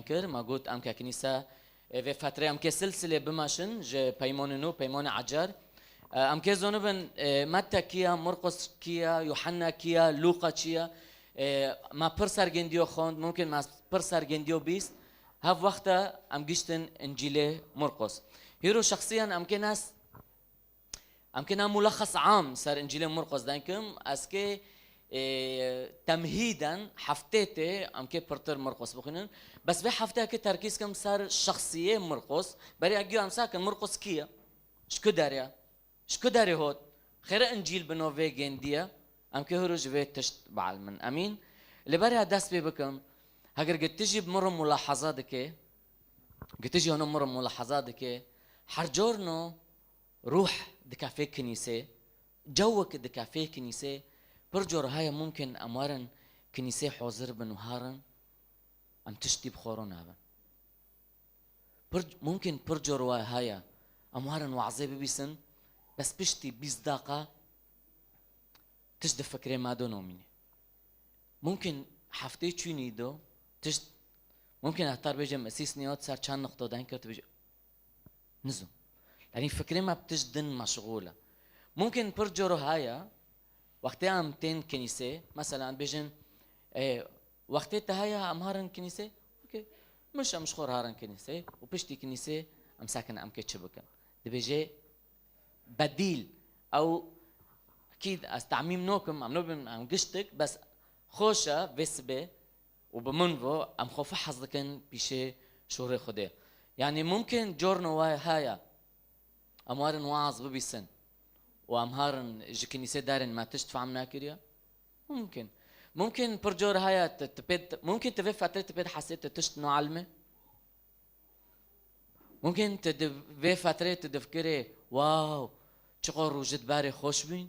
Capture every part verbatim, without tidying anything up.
kir, me got, em ke kinîse, e, vê fetrê em kê silsilê bimeşin ji peymonê nû, peymonê ecer. E, em kê zonibin, e, Metta kiya, Murqus kiya, Yuhanna kiya, Lûqa çiya. E, me pir sergendiyo xwend, mumkin me pir sergendiyo bîst. Hev wexta em giştin Încîlê Murqus. Hîro şexsiyan em kê nas Em kê na mulexes am ser Încîlê Murqos denkim, ez kê, e, temhîden heftê tê em kê pirtir Murqos bixwînin. Bes vê hefteya kê terkîz kim ser şexsiyê Murqos. Berê egiyo em sakin Murqos kî ye? Ji ku derê ye? Ji ku derê hot? Xêre Încîl bi no vê gêndî ye? Em kê hûrû ji vê tişt bielmin. Emîn? Li berê dest pê bikim, heger gi tu jî bi min re mulaheza dike, gi tu jî hûn min re mulaheza dike, her cor no Ruh dikefê kinîsê, cewek dikefê kinîsê, pir cor heye mumkin em werin kinîsê hozir bin û herin, em tiştî bi xwe re nabin. Pir, mumkin pir cor wa heye, em werin wazê bibîsin, bes piştî bîst daqa tişt di fikrê me de nomîne. Mumkin heftê çûnî do, tişt, mumkin heta bêje mesîs niyot ser çend nixto deng kir, tu bêje, Nizam. Yanî fikrê me bi tişt din meşxûl e. Mumkin pir coro haya, wextê em tên kinîsê, mesela em bêjin, e, wextê te haya em harin kinîsê, okey. Min şem ji xwe re harin kinîsê û piştî kinîsê em sekin em kê çi bikin. Dibêje bedîl, ew, ekîd ez tamîm nokim, em nobin em giştik, bes xweş e vê sibê, û bi min ve em xwe fihaz dikin pîşê şûrê Xwedê. Yanî mumkin corno wayê haya em warin waaz bibîsin û em harin ji kinîsê derin me tişt fehm nakiriye? Mumkin. Mumkin pir cor haya tu, tu pê, mumkin tu vê fetrê tu pê dihesê tu tişt naelmê? Mumkin tu di vê fetrê tu difikirê, wow, çiqor rû ji dibarê xweş bîn?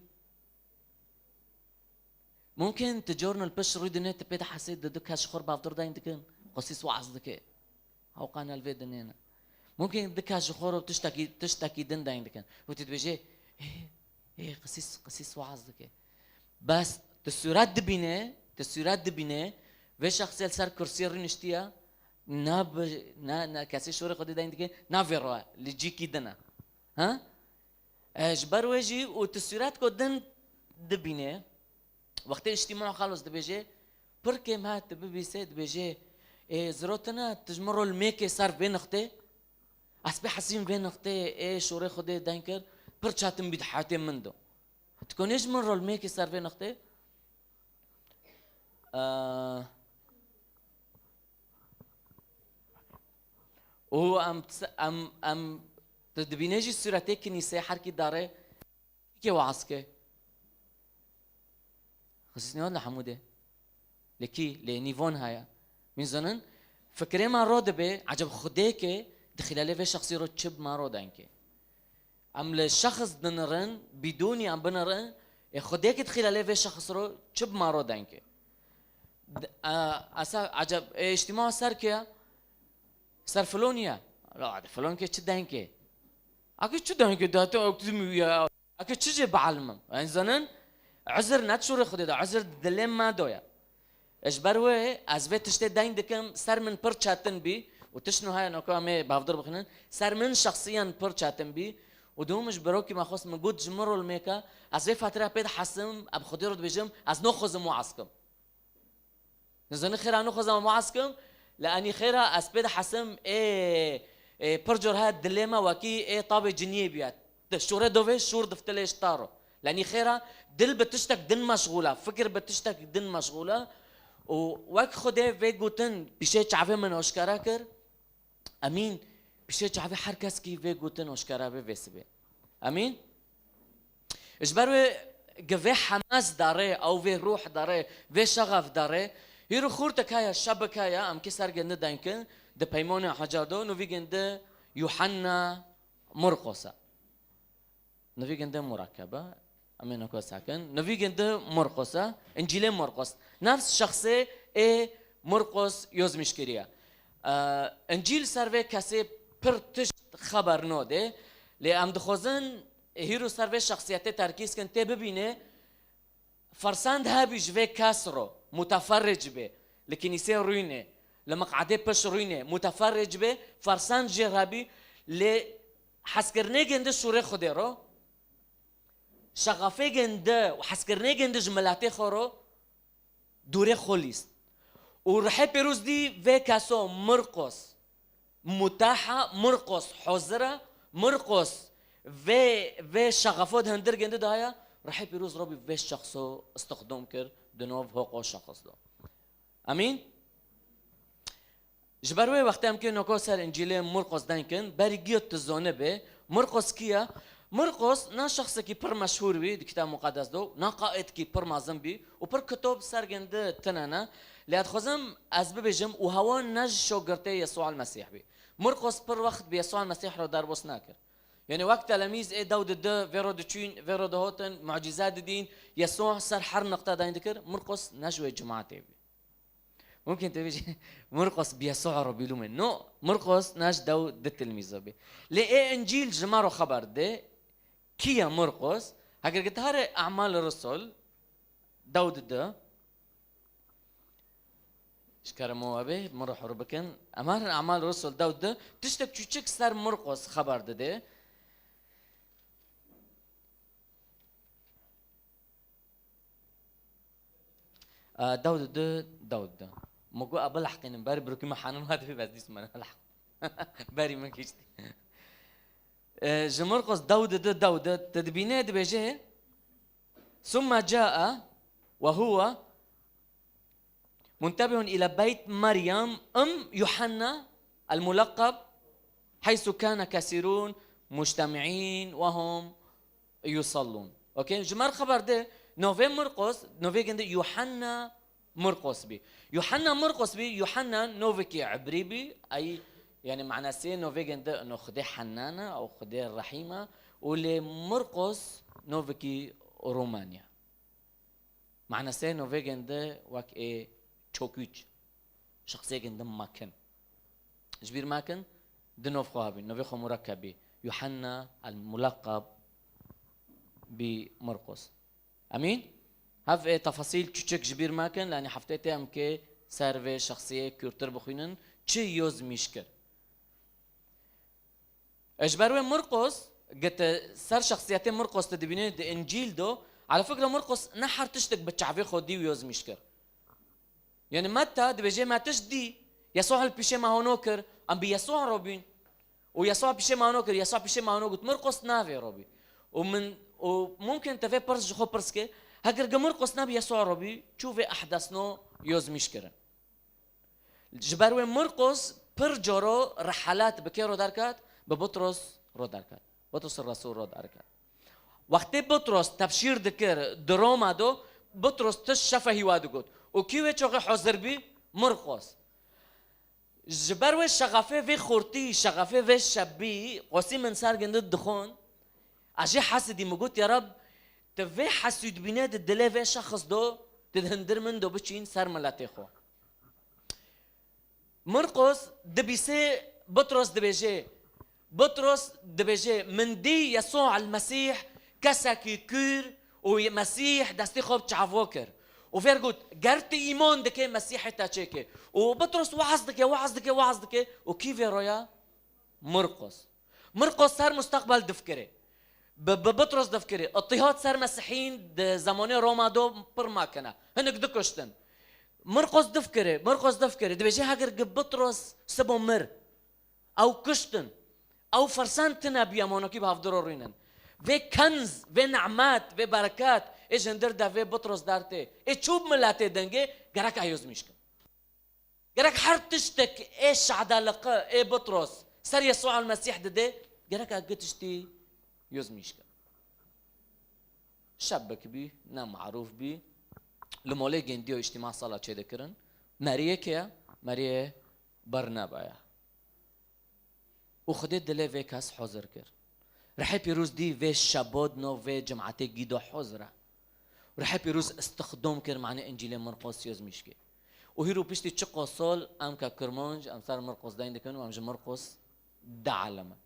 Mumkin tu corno li pişt rû dinê tu pê dihesê di du kes ji xwe re bavdur dayîn dikin. Qesîs waaz dike. Hewqan el vê dinê ne. Mumkin du kes ji xwe re tiştekî, tiştekî din dayîn dikin. Û tu dibêjê, ê, ê, qesîs, qesîs waaz dike. Bes tu sûret dibîne, tu sûret dibîne, vê şexsê li ser kursiyê rûniştiye, na bi, na, na kesê şûrê Xwedê dayîn dike, na vê re, li cîkî din e. Ha? E, ji ber wê jî û tu sûretko din dibîne, wextê îctîma xelos dibêje, pir kêm he tu bibîsê, dibêje, ê, zirotine, tu ji min re li mêkê ser vê nixtê, ez pê hesîm vê nixtê, ê, şûrê Xwedê deng kir, pir çetin bî di heyatê min de. Tu konê ji min re li mêkê ser vê nixtê? E, û em, em, em, tu dibîne jî sûretê kinîsê her kî dare kê waaz ke? Xisîsnî li hemû de. Li kî? Lê nîvon heye. Min zanin, fikrê me ro dibe, eceb Xwedê ke di xîlalê vê şexsî ro çi bi me ro denke? Em li şexs dinirin, bidûnî em binirin, ê Xwedê ke di xîlalê vê şexs ro çi bi me ro denke? D-, a, esa, eceb, ê, îctîma ser ke ye? Ser filon ye. La, de filon ke çi denke? Akî çi denke? Da te oktizm ya. Eke çi jê bielmim? Em zanin, uzr ne di şûrê Xwedê de, uzr di dilê me de ye. Ji ber wê ez vê tiştê deyn dikim, ser min pir çetin bî û tişt niha noka em ê bavdur bixwînin, ser min şexsiyan pir çetin bî û dûm ji birokî me xwest min got, ji min re li mêke, ez vê fetre pê dihesim, em Xwedê re dibêjim, ez noxwazim waaz kim. Nizanî xêra nixwazim em waaz kim, li enî xêra ez pê dihesim, ê, ê, pir cor heye dilê me wekî ê tabê ciniyê bûye. Di şûrê dovê şûr diftilê ji ta ro. Li enî xêra dil bi tiştek din meşxûl e, fikir bi tiştek din meşxûl e. Û wek Xwedê vê gotin pîşê çavê min aşkere kir, Emîn, pişê çavê her keskî vê gotin aşkera be vê sibê. Emîn? Ji ber wê gi vê hemes dare, ew vê ruh dare, vê şexef dare, hîro xurtek heye, şebek heye, em kê sergê nidenkin, di peymonê hecar do, nûvî gindi Yuhanna Murqos e. Nivî gindi Murakebe, em ê niko sekin. Nivî gindi Murqos e, Încîlê Murqos. Nefs şexsê ê Murqos yozmîş kiriye. E, Încîl ser vê kesê pir tişt xeber node, lê em dixwazin hîro ser vê şexsiyetê terkîz kin, tê bibîne, fersend hebî ji vê kes ro, muteferric bê, li kinîsê rûnê, Li miqadê pişt rûnê, muteferric bê, fersend jê re bî, lê hezkirinê gindi şûrê Xwedê ro, şexafê gindi û hezkirinê gindi ji miletê xwe ro dûrê xwe lîst. Û Rihê Pîroz dî vê keso Mirqos mutaha, Mirqos hozira, Mirqos vê, vê şexafo di hindir gindi daya, Rihê Pîroz robî vê şexso istixdom kir, di nav hoqo şexs do. Amîn. Ji ber wê wextê em kê noko ser Încîlê Murqos deng kin, berî giyo tu zone bê, Murqos kî ye? Murqos na şexsekî pir meşhûr bî di Kitab Muqedes de, na qaîdkî pir mezin bî û pir kitob ser gindi tine ne. Lê ez dixwazim ez bibêjim û hewa ne ji şogirtê Yesûa Mesîh bî. Murqos pir wext bi Yesûa Mesîh re derbas nakir. Yanî wek telemîz ê dew didi, vê ro diçûn, vê ro dihotin, mucîze didîn, Yesûa ser her niqte dayn dikir, Murqos ne ji wê cimatê bî. Mumkin tu bêjî, Murqos bi Yesûa re bî lûme. No, Murqos ne ji dew di tilmîzo bî. Lê ê Încîl ji me re xeber dide, kî ye Murqos? Heger gitare E'mal Rusul, dew didi. Ji kerema we bê, min re hur bikin. Em herin E'mal Rusul dew didi. Tiştek çûçik ser Murqos xeber dide. Dew didi, dew didi. Min got, a bilehqînim, ber birkî me henin hat bê, bes dîs me bilehq. Berî min kiştî. E, ji Murqos dew didi, dew didi, tu dibînê dibêje, ثم جاء وهو منتبه إلى بيت مريم أم يوحنا الملقب، حيث كان كثيرون مجتمعين وهم يصلون. Okey? Ji me re xeber de, novê Murqos, novê gindi Yuhanna Murqos bî. Yuhanna Murqos bî, Yuhanna novekî ebrî bî, ey, yani manasê novê gindi no Xwedê Hennan e, ew Xwedê Rehîm e, û lê Murqos novekî Roman e. Manasê novê gindi wek ê çokûç, şexsê gindi mekin. Ji bîr mekin, di nov xwe hebî, novê xwe murekkeb bî. Yuhanna el-Mulaqab bi Murqos. Emîn? Hev ê tefasîl çûçik ji bîr mekin, lanî heftê tê em kê ser vê şexsiyê kûrtir bixwînin, çi yoz mîş kir. E, ji ber wê Murqos, gete ser şexsiyetê Murqos te dibîne di Încîl do, ala fikra Murqos ne her tiştek bi çavê xwe dî û yoz mîş kir. Yani Metta dibêje me tişt dî, Yesûa li pîşê me hano kir, em bi Yesûa re bûn. Û Yesûa pîşê me hano kir, Yesûa pîşê me hano got, Murqos navê re bî. Û min, û mumkin te vê pirs ji xwe pirs ke, heger ge Murqos ne bi Yesûa re bî, çû vê ehdesno yoz mîş kirin. Ji ber wê Murqos pir coro rehelat bi kê ro derkat? Bi Butros ro derkat. Butros Resûl ro derkat. Wextê Butros tebşîr dikir di Roma do, Butros tişt şefehî wa digot. Û kî wê çoxê hozir bî? Murqos. Ji ber wê şexafê vê xortî, şexafê vê şebî, qosî min ser gindi dixon, ez jê hesidî, min got, ya Reb, tu vê hesûdbîne di dilê vê şexs do, tu di hindir min do biçîn ser miletê xwe. Mirqos dibîsê, Bitros dibêje, Bitros dibêje, min dî Yesûa el-Mesîh kesekî kûr û Mesîh destê xwe bi çavo kir. Û vêr got, ger tu îman dike, Mesîhê te çêke. Û Bitros waz dike, waz dike, waz dike û kî vê roya? Mirqos. Mirqos ser musteqbel difikire. Bi, bi Bitros difikire. Îtîhad ser Mesîhîn di zemanê Roma do pir makine. Hinek dikuştin. Mirqos difikire, Mirqos difikire. Dibêje heger gi Bitros sibo mir, ew kuştin. Ew fersend tine bûye, monokî bi hevdiro rûnin. Vê kenz, vê nimet, vê bereket, ê ji hindir de vê Bitros dertê, ê çû miletê dengê, gerek eyoz mîşkin. Gerek her tiştek ê şadaliqi, ê Bitros ser Yesûa Mesîh dide, gerek e gi tiştî yoz mîşkin. Şebek bî, ne marûf bî, li molê gendiyo îştîma sala çêdikirin. Meriyê kê ye? Meriyê Barnaba ye. Û Xwedê dilê vê kes hozir kir. Rihê Pîroz dî vê şebodno vê cemaetê gîdo hozir e. Rihê Pîroz istixdom kir, manê Încîlê Mirqos yoz mîşkê. Û hîro piştî çiqo sol em ke Kirmanc, em ser Mirqos deyn dikin û em ji Mirqos dielimin.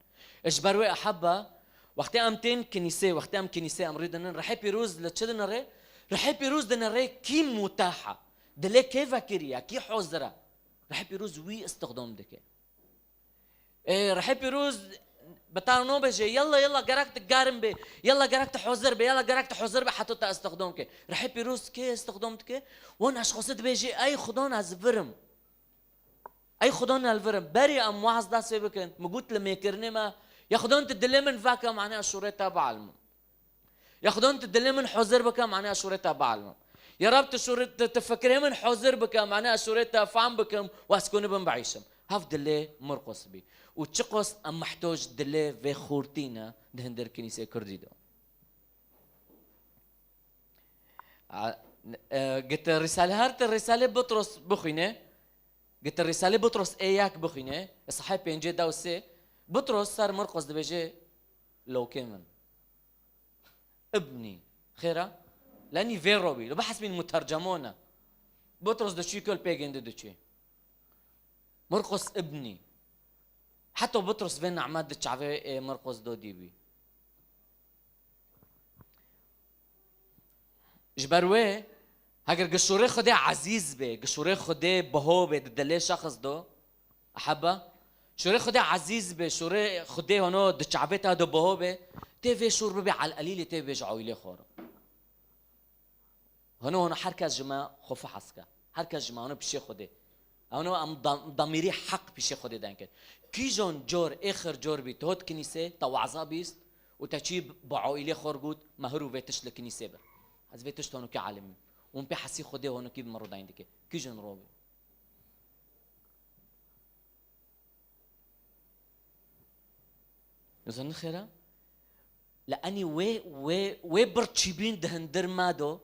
Ji ber wê ehebba, wextê em tên kinîsê, wextê em kinîsê em rî dinin, Rihê Pîroz li çi dinirê? Rihê Pîroz dinirê kî mutah e, dilê kê vekirî ye, kî hozir e. Rihê Pîroz wî istixdam dike. Ê, Rihê Pîroz bi te nabêje, yalla, yalla, gerek tu germ bê, yalla, gerek tu hozir bê, yalla, gerek tu hozir bê, heta te istixdam ke. Rihê Pîroz kê istixdam dike? Wan eşxasî dibêje, ey Xudan ez vir im. Ey Xudan ez vir im. Berê em waz dest pê bikin. Min got li mêkirinê me, ya Xudan tu dilê min veke, mane ez şûrê te bielmim. Ya Xudan tu dilê min hozir bike, mane ez şûrê te bielmim. Ya Rab tu şûrê, tu, tu fikrê min hozir bike, mane ez şûrê te fehm bikim û ez konî bim biîşim. Hev dilê Murqos bî. Û çiqas em mihtoc dilê vê xortî ne di hundir Kinîsê Kurdî de. A, e, gite Risale, her ti Risale Butros bixwîne, gite Risale Butros ê yek bixwîne, e, sehayê pêncê dew sê, Butros ser Murqos dibêje, lawkê min. Ibnî. Xêra? Lenî vê robî. Li bihesbîn mutercemon e. Butros diçî kul pê gêndi diçî. Murqos ibnî. Heta Butros vê name di çavê, e, Murqos do dîbî. Ji ber wê, heger gi şûrê Xwedê ezîz bê, gi şûrê Xwedê biho bê di dilê şexs do, ehebba, şûrê Xwedê ezîz bê, şûrê Xwedê hano di çavê te do biho bê, tê vê şûr bibê el-, elîlê tê bê ji oîlê xwe re. Hano, hano her kes ji me xwe fihas ke. Her kes ji me hano pişê Xwedê. Hano em da-, damîrî heq pişê Xwedê deng kin. Kîjan cor, êxir cor bî, tu hot kinîsê, te waza bîst û te çî bi oîlê xwe re got, me hir û vê tişt li kinîsê bir. Ez vê tişt honokî alimîm. Û min pê hesî Xwedê honokî bi min re dayîn dike. Kîjan ro bî? Zanin xêra? Li enî wê, wê, wê birçîbîn di hundir me do.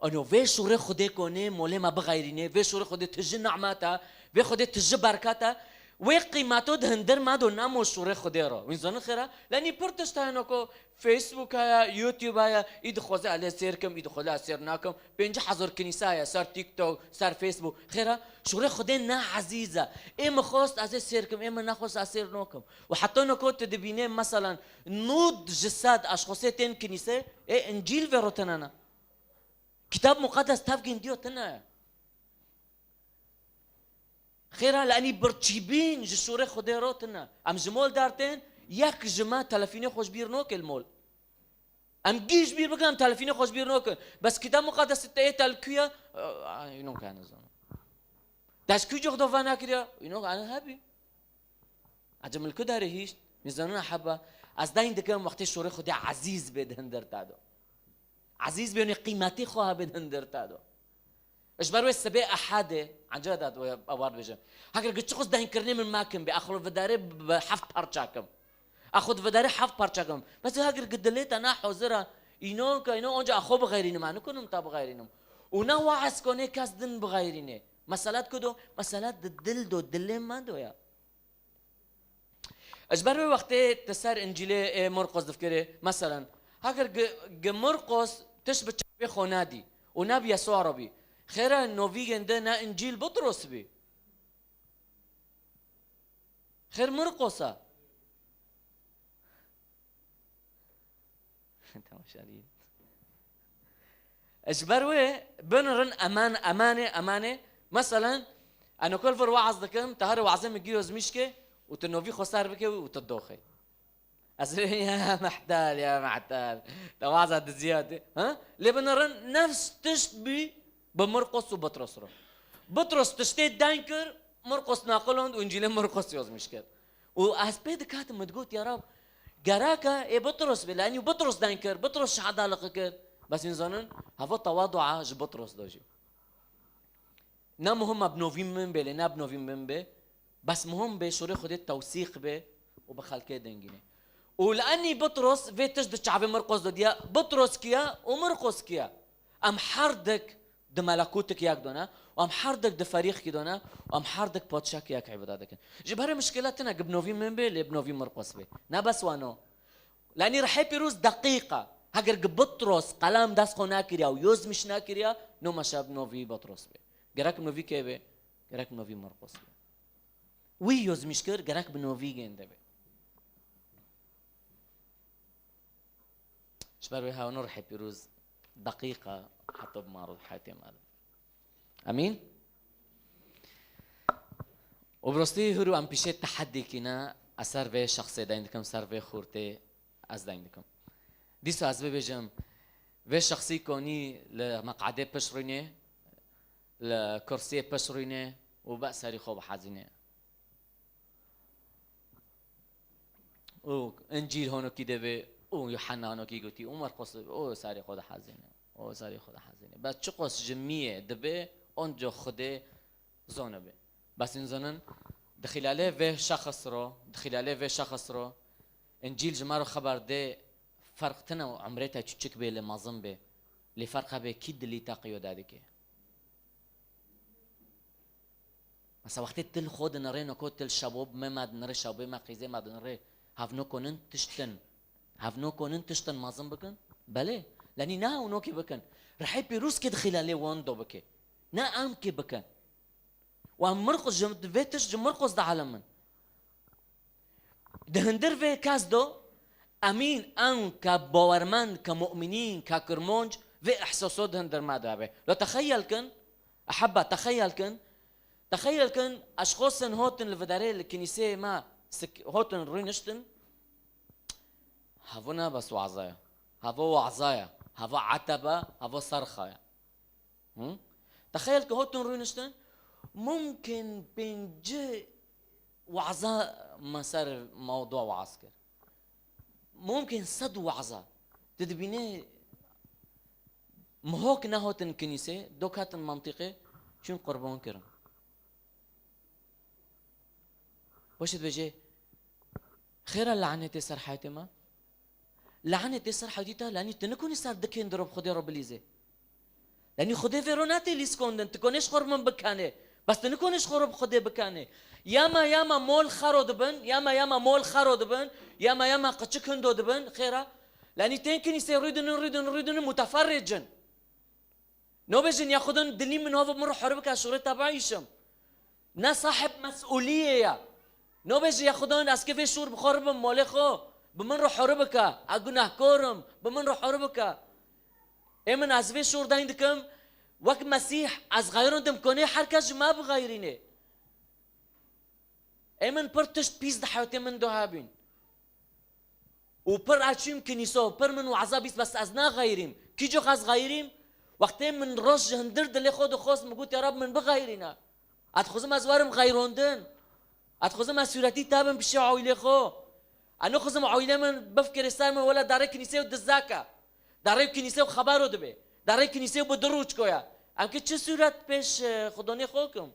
Ano vê şûrê Xwedê konê molê me bixeyrînê, vê şûrê Xwedê tiji nehmet e, vê Xwedê tiji berket e. Wê qîmeto di hundir me do namo şûrê Xwedê ro. Wîn zanin xêra? Li enî pir tişt hene ku Facebook heye, YouTube heye, î dixwaze ez lê sêr kim, î dixwaze ez sêr nakim. Pêncî hezar kinîse heye ser TikTok, ser Facebook. Xêra, şûrê Xwedê ne ezîz e. Ê min xwest ez ê sêr kim, ê min nexwest ez sêr nakim. Û heta niko tu dibînê, meselan, nod ji sed eşxosê tên kinîse, ê Încîl vê ro tine ne. Kitab Muqedes tev gindiyo tine. Xêra, li enî birçîbîn ji şûrê Xwedê ro tine. Em ji mol dertên, yek ji me telefînê xwe ji bîr noke li mol. Em gî ji bîr bikin, em telefînê xwe ji bîr nokin. Bes Kitab Muqedes te ê te li ku ye? Aa, îno ke nizanim. Te ji ku cih do venekiriye? Îno ke hebî. Ecem li ku derê hîşt? Nizanina heba. Ez deyn dikim wextê şûrê Xwedê ezîz bê di hundir te do. Ezîz bê, nê qîmetê xwe hebê di hundir te do. Ji ber wê sibê ehedê, encela dat ewar dibêjim. Heger gi çiqas deynkirinê min mekin bê, axir vidarê bi heft parça kim. Axud vidarê heft parça kim. Bes heger gi dilê te ne hazir e, înon ke înon onca axo bixeyrînim, e, nikunim te bixeyrînim. Û ne waez konê kes din bixeyrînê. Mesele di ku do, mesele di dil do, dilê me do ya. Ji ber wê wextê tu ser Încîlê, ê, Murqos difikirê, meselen, heger gi, gi Murqos tişt bi çavê xwe nedî û nebî Yesûa re bî, xêra novî gênde ne Încîl Butros bî. Xêr Murqos e. Temaşa dî. Ji ber wê binirin eman, emanê, emanê. Meselen, enokol vir waaz dikim, te her waazê min giyo zmîşkê û tu novî xwe ser bike û tu doxê. Ez ya mehtal, ya mehtal. Te waaza diziya te. Ha? Lê binirin nefs tişt bî bi Murqos û Butros re. Butros tiştê deyn kir, Murqos naqilond û Încîlê Murqos yozmîş kir. Û ez pê dikatim, min digot, ya Rab, gerek e ê Butros bê, lenî Butros deyn kir, Butros şehadaliqi kir. Bes hûn zanin, heva tewadua ji Butros do jî. Ne muhim e bi novî min bê, lê ne bi novî min bê. Bes muhim bê, şûrê Xwedê tewsîq bê û bi xelkê dengîne. Û li enî Butros vê tişt di çavê Murqos de diye, Butros kiye û Murqos kiye? Em her dik di melekûtik yek de ne, û em her dik di ferîqkî de ne, û em her dik padşahkî yek îbada dikin. Ji ber mişkila tine gi bi novî min bê, lê bi novî Murqos bê. Ne bes wano. Lenî rihê pîroz deqîq e. Heger gi Butros qelem dest xwe nekiriya û yozmîş nekiriya, no meşe bi novî Butros bê. Gerek bi novî kê bê? Gerek bi novî Murqos bê. Wî yozmîş kir, gerek bi novî gênde bê. Ji ber wê hewno rihê pîroz deqîq e, heta bi mar û heyatê me de. Emîn? Û bi rastî hûr û em pîşê tehedîkî ne, ez ser vê şexsê deyn dikim, ser vê xortê ez deyn dikim. Dîsa ez bibêjim, vê şexsî konî li meqadê pişt rûnê, li kursiyê pişt rûnê û be serî xwe bihezînê. Û Încîl honokî de be û Yuhanna honokî gotî û Marqos de be, o serê xwe dihezîne, o serê xwe dihezîne. Bes çiqas ji miyê dibe, onca Xwedê zane be. Bes hûn zanin, di xîlalê vê şexs ro, di xîlalê vê şexs ro, Încîl ji me re xeber dê, ferq tine û umrê te çûçik bê lê mezin bê. Lê ferq hebe kî dilî te qiyo dadike. Mesela wextê til xwe dinirê, noko til şebo me, me dinirê şebê, me qîzê me dinirê. Hev nokonin tiştin. Hev nokonin tiştin mezin bikin. Belê. Lenî ne ew nokê bikin. Rihê pîroz kê dixîle lê wan do bike. Ne em kê bikin. Û em mirqus ji vê tişt ji mirqus dielimin. Di hindir vê kes do, emîn, em ke bawermend, ke mu'minîn, ke kirmonc, vê ihsaso di hindir me de be. Lo texeyel kin, ehebba, texeyel kin, texeyel kin, eşxosin hotin li vidarê li kinîseyê me sik-, hotin rûniştin, hevo ne bes waza ye. Hevo waza ye. Hevo etebe, hevo serxa ye. Hı? Texeyel ke hotin rûniştin, mumkin pêncî waza me ser mewdûa waz kir. Mumkin sed waza. Tu dibînî mihok nehotin kinîsê, dok hatin mentiqê, çûn qurban kirin. Baş e dibêje, xêra lanetê ser heyatê me? Lanetê ser heyatê te, lanî tu nikonî ser dikên diro bi Xwedê re bilîzê. Lanî Xwedê vê ro nate lîskondin, tu konê ji xwe re min bikanê. Bes tu nikonê ji xwe re bi Xwedê bikanê. Yama yama mol xero dibin, yama yama mol xero dibin, yama yama qiçik hindo dibin, xêra. Lanî tên kinîsê rûdinin, rûdinin, rûdinin, muteferricin. Nobêjin ya Xwedon dilî min hov min re hori bike şûrê tebaîşim. Ne sahib mesûliyê ye. Nobêjin ya Xwedon ez kê vê şûr bi xwe ribim molê xwe. Bi min re hori bike. Ez gunehkor im. Bi min re hori bike. Ê min ez vê şûr deyn dikim. Wek Mesîh ez xeyrondim konê her kes ji me bixeyrînê. Ê min pir tişt pîs di heyatê min de hebîn. Û pir ez çûm kinîso, pir min waza bîst, bes ez naxeyrîm. Kîco ez xeyrîm? Wextê min roj ji hindir dilê xwe dixwest, min got, ya Reb, min bixeyrîne. Ez dixwazim ez werim xeyrondin. Ez dixwazim ez sûretî te bim pişê oylê xwe. Ez nixwazim oylê min bifkirê ser min, wela darê kinîsê û dizek e. Darê kinîsê û xebero dibe. Darê kinîsê û bi du rûçko ye. Em ki çi sûret pêş, e, xudonê xwe kim?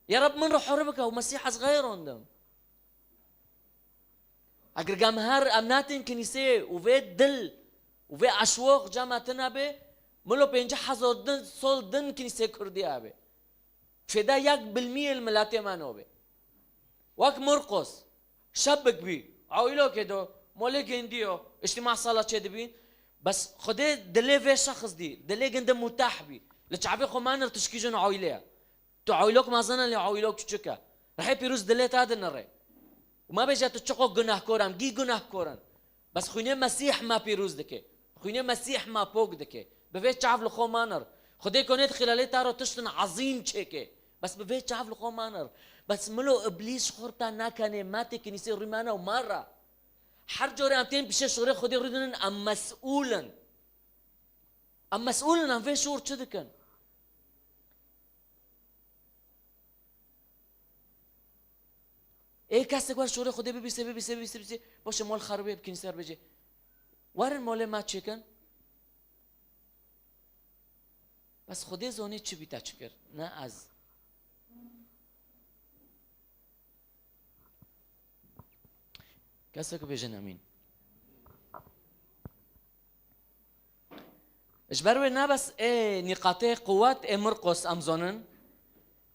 Ya Reb, min re hori bike û Mesîh ez xeyrondim. Eger gam her em natin kinîsê û vê dil û vê eşwoq cema tine be, milo pêncî hezar din, sol din kinîsê Kurdî abe. Fêda yek bilmiyê li miletê me nobe. Wek Murqos, şebik bî, oylokê do, molê gêndî yo, îctîma sala çê dibîn. Bes Xwedê dilê vê şexs dî, dilê ginde mutah bî. Li çavê xwe manir tişkî jin oyle ye. Tu oylok mezin e, lê oylok çûçik e. Rihê pîroz dilê te dinire. Û me bêje tu çiqo gunehkor em, gî gunehkor in. Bes xwînê Mesîh me pîroz dike. Xwînê Mesîh me pok dike. Bi vê çav li xwe manir. Xwedê konê di xîlalê te ro tiştin ezîm çêke. Bes bi vê çav li xwe manir. Bes milo îblîs ji xwe re te nakenê, me tê kinîsê rûmana û me re. Her corê em tên pişê şûrê Xwedê rûdinin, em mesûl in. Em mesûl in, em vê şûr çi dikin? Ê kesek wer şûrê Xwedê bibîse, bibîse, bibîse, bibîse, paşê mol xeribê bi kinîsê re bêje. Werin molê me çêkin. Bes Xwedê zonê çi bî te çi kir, ne ez. Kesek bêjin emîn. Ji ber wê ne bes ê nîqatê quwet ê Mirqos em zonin.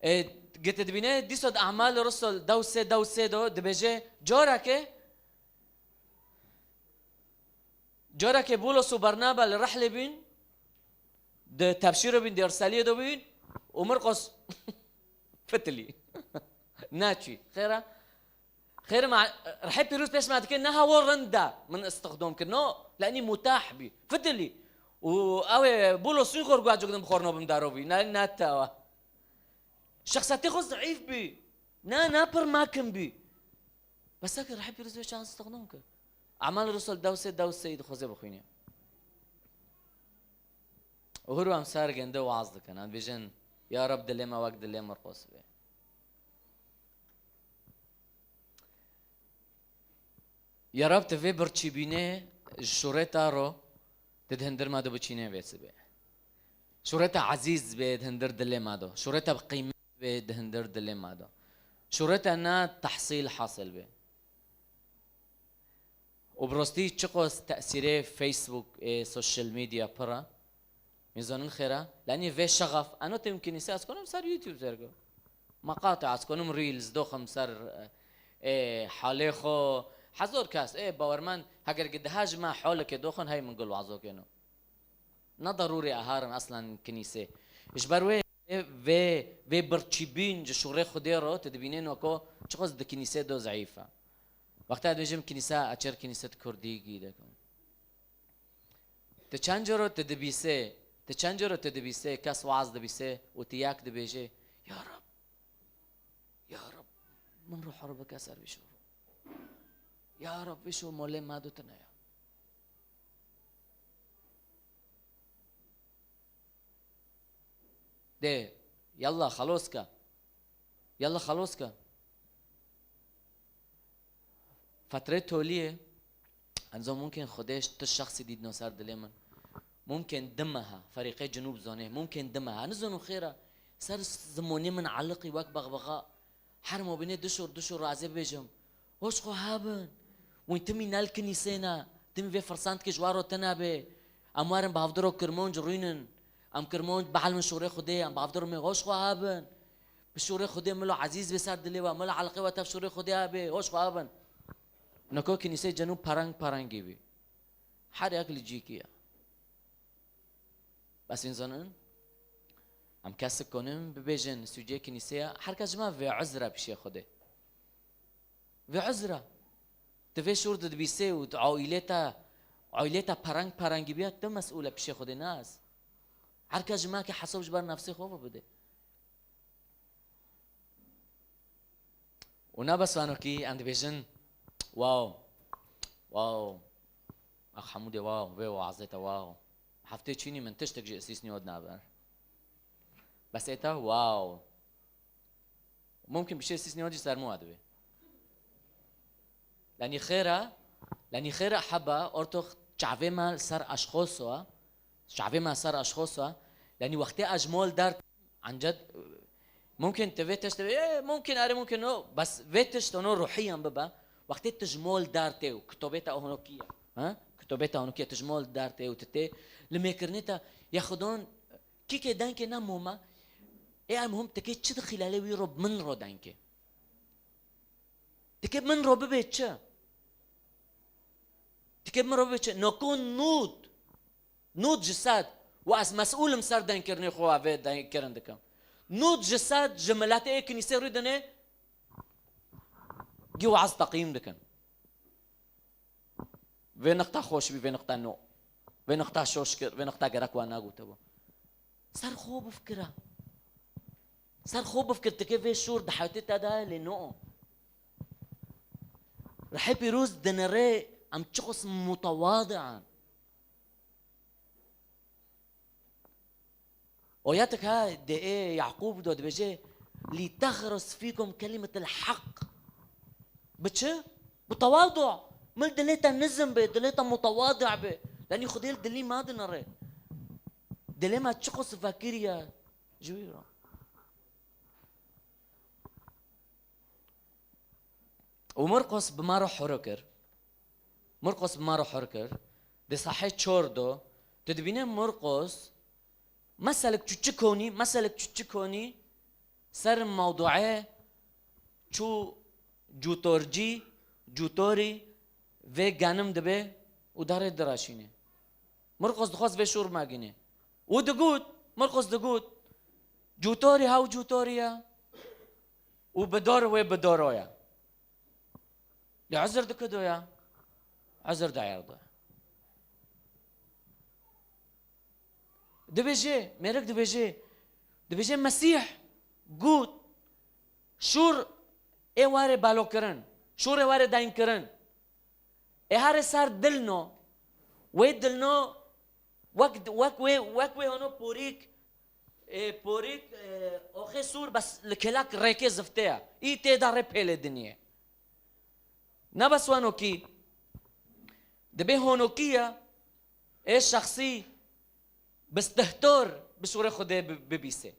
Ê, gete dibîne dîsa di E'mal Rusul dew sê, dew sê do dibêje, careke, careke Bûlos û Bernaba li rehlê bîn, di tebşîro bîn, di irseliyê de bîn û Mirqos fitilî. Naçî. Xêra? Xêr ma, rihê pîroz pêş me dike, ne hewa rind e min istixdom kir. No, lenî mutah bî. Fitilî. Û ew ê Bûlos sûn xor guacik dim xorno bim darovî. Ne, ne tewa. Şexsiyetê xwe zeîf bî. Na, na pir makim bî. Bes ek Rihê Pîroz vê çaxê stexdom kir. Emal Rusul dew sê, dew sê dixwaze bixwîne. Û hûr em ser gende waz dikin. Em dibêjin, Ya Reb, dilê me wek dilê Murqos be. Ya Reb, tu vê birçîbînê ji şûreta ro, tu di hindir me de biçînê vê sibê. Şûreta ezîz bê di hindir dilê me de. Şûreta bi qîmet bê di hindir dilê me de. Şûreta na tehsîl hasil bê. Û bi rastî çiqas tesîrê Facebook ê social media pir e. Min zanin xêr e. Lenî vê şexef, eno têm kinîse ez konim ser YouTube zergo. Maqate ez konim reels doxim ser, e, halê xo. Hezor kes, ê, bawermen, heger gi daha ji me holeke doxin, hey min gul wazo keno. Ne darûrê eharin aslan kinîse. Ji ber wê, vê, vê birçîbîn ji şûrê Xwedê ro, tu dibînê no ko, çiqas di kinîse do zeîf e. Wexta dibêjim kinîse, açer kinîse di kurdî gî dekim. Ti çend coro ti dibîsê, ti çend coro ti dibîsê, kes waz dibîsê û ti yek dibêjê, Ya Rab, Ya Rab, min ruh hur bike ser vî şûr. Ya Rab, vî şûr molê me do tine ya. Dê, yalla xelos ke. Yalla xelos ke. Fetrê toliyê, enzo mumkin Xwedê tu şexsî dîtno ser dilê min. Mumkin di meha, ferîqê cinûb zonê, mumkin di meha. Nizonu xêra, ser zimonê min eliqî wek bexbexa. Her mobînê dişor, dişor razê bêjim. Hoş xwe hebin. Wî timî nel kinîsêne. Timî vê firsandkê ji waro tine bê. Em werin bi hevdiro kirmonc rûnin. Em kirmonc bihelmin şûrê Xwedê. Em bi hevdiro mê hoş xwe hebin. Bi şûrê Xwedê milo ezîz bê ser dilê we. Milo eliqê we tev şûrê Xwedê hebê. Hoş xwe hebin. Niko kinîsê cenû pereng perengî bî. Her yek li cîkî ye. Bes înzanin, em kesik konin bibêjin sûcê kinîseya, her kes ji me vê uzra pişê Xwedê. Vê uzra. Tu vê şûr didibîsê û tu aîlê te, aîlê te pereng perengî biya, tu mesûl e pişê Xwedê, ne ez. Her kes ji me ke hesab ji ber nefsê xwe bide. Û ne bes wano kî em dibêjin, wow, wow, ax Hemûdê wow, vê wazê te wow. Heftê çînî min tiştek ji îsîsnî od naber. Bes ê te wow. Mumkin bişê îsîsnî od jî sermû we dibe. Lenî xêr e, lenî xêr e heba, ortox çavê me ser eşxoso, çavê me ser eşxoso, lenî wextê ez ji mol der, ancet, mumkin tu vê tişt, e, mumkin, erê, mumkin, no, bes vê tişt, no, ruhiyan bibe, wextê tu ji mol der tê û kitobê te ono kî ye, ha? Kitobê te ono kî ye, tu ji mol der tê û tu tê, li mêkirinê te, ya xudon, kîkê denkê ne moma, ê, em hûm tikê çi dixîlelê wî ro, min ro denkê. Dike min ro bibe çi? Dike min ro bibe çi? Noko nûd. Nûd ji sed. Û ez mesûl im ser denkirnê xwe, vê denkkirin dikim. Nûd ji sed ji miletê ê kinîsê rû dinê, gî waz teqîm dikin. Vê niqta xweş bî, vê niqta no. Vê niqta şoş kir, vê niqta gerek we negotibû. Ser xwe bifikire. Ser xwe bifikir, tikê vê şûr di heyatê te de ye, lê no. Rihê pîroz dinirê em çiqas mutewadi in. Oyatek ha de ê Yaqûb do dibêje, "Lî texrus fîkum kelimetul haq." Bi çi? Bi tewadu. Min dilê te nizm be, dilê te mutewadi be. Lenî Xwedê li dilî me dinere. Dilê me çiqas vekiriye ji wî re. Û Murqos bi me re horo kir. Murqos bi me re hor kir. Di sahê çor do, tu dibîne Murqos, meselek çuçikonî, meselek çuçikonî, ser mewduê çû cûtorcî, cûtorî vê genim dibe û darê diraşîne. Murqos dixwest vê şûr magîne. Û digot, Murqos digot, cûtorî hew cûtorî ye û bidor wê bidoro ye. Lê uzr dike do ya? Uzr dayar do. Dibêje, mêrik dibêje, dibêje Mesîh got, şûr Ê ware balokirin, şûrê ware daynkirin. Ê harê ser dilno. Wê dilno wek, wek wê, wek wê hono porîk, ê, porîk, ê, oxê sûr bes li kelak rêkê zifte ye. Î tê de rê pêlê diniyê. Ne bes wano kî, dibê honokî ye, ê şexsî bi stihtor bi şûrê Xwedê bi-, bibîsê.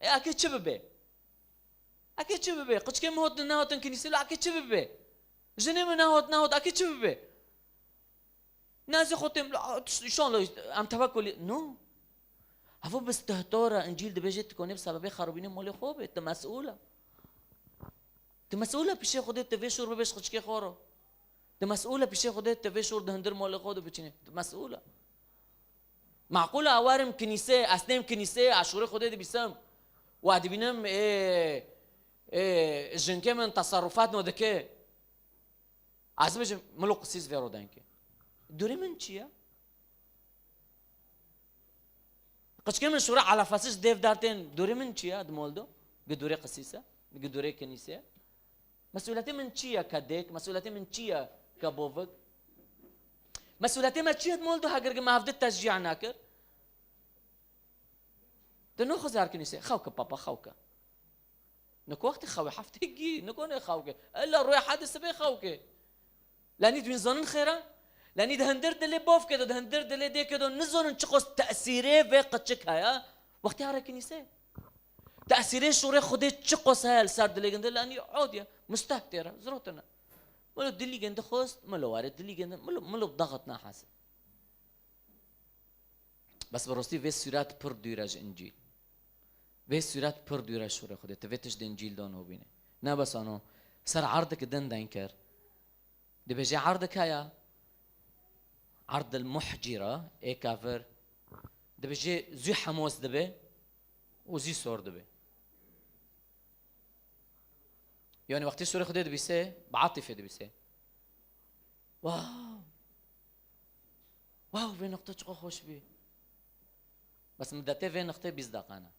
Ê, eke çi bibe? Eke çi bibe? Qiçkê min hot nehatin kinîsê, lo eke çi bibe? Jinê min nehot, nehot, eke çi bibe? Nazî xwe têm, lo, a, tişt, înşallah, em tevekulî. No. Evo bi stihtora, Încîl dibêje, tu konê bi sebebê xerabînê molê xwe be, tu mesûl e. Tu mesûl e pişê Xwedê, tu vê şûr bibêj qiçkê xwe ro. Tu mesûl e pişê Xwedê, tu vê şûr di hundir molê xwe de biçînê. Tu mesûl e. Maqûl e, ewarim kinîsê, ez nêm kinîsê, ez şûrê Xwedê dibîsim. Û ez dibînim, ê, ê, jinkê min teserrufat no dike. Ez bêjim, milo qisîs vê rodengê. Durê min çi ye? Qiçkê min şûra elefasiz dev dertên durê min çi ye di mol do? Gi durê qisîs e? Gi durê kinîsê ye? Mesûletê min çi ye ke dêk? Mesûletê min çi ye ke bovik? Mesûletê me çi ye di mol do heger gi me hevdi teşcî nekir? Tu nexwe zer kinîsê. Xew ke papa, xew ke. Niko wextê xew e, heftê gî, niko ne xew ke. Ella rûyê hedê sibê xew ke. Lenî dûn zonin xêra? Lenî di hindir dilê bovkê do, di hindir dilê dêkê do, nizonin çiqos tesîrê vê qiçik heye. Wextê here kinîsê. Tesîrê şûrê Xwedê çiqos heye li ser dilê ginde, lenî od ye. Mustehp têre, zirotine. Milo dilî ginde xost, milo ware dilî ginde, milo, milo daxit nahase. Bes bi rostî vê sûret pir dûr e ji Încîl. Vê sûret pir dûr e şûrê Xwedê. Tu vê tişt di Încîl de nobîne. Ne bes ano, ser erdeke din denk kir. Dibêje erdek heye, erdil muhcîra, ê kafir. Dibêje zû hemos dibe û zû sor dibe. Yani wextê şûrê Xwedê dibîse, bi atîfê dibîse. Wow! Wow, vê noqte çiqo xweş bî. Bes midetê vê noqtê bîst deqan e.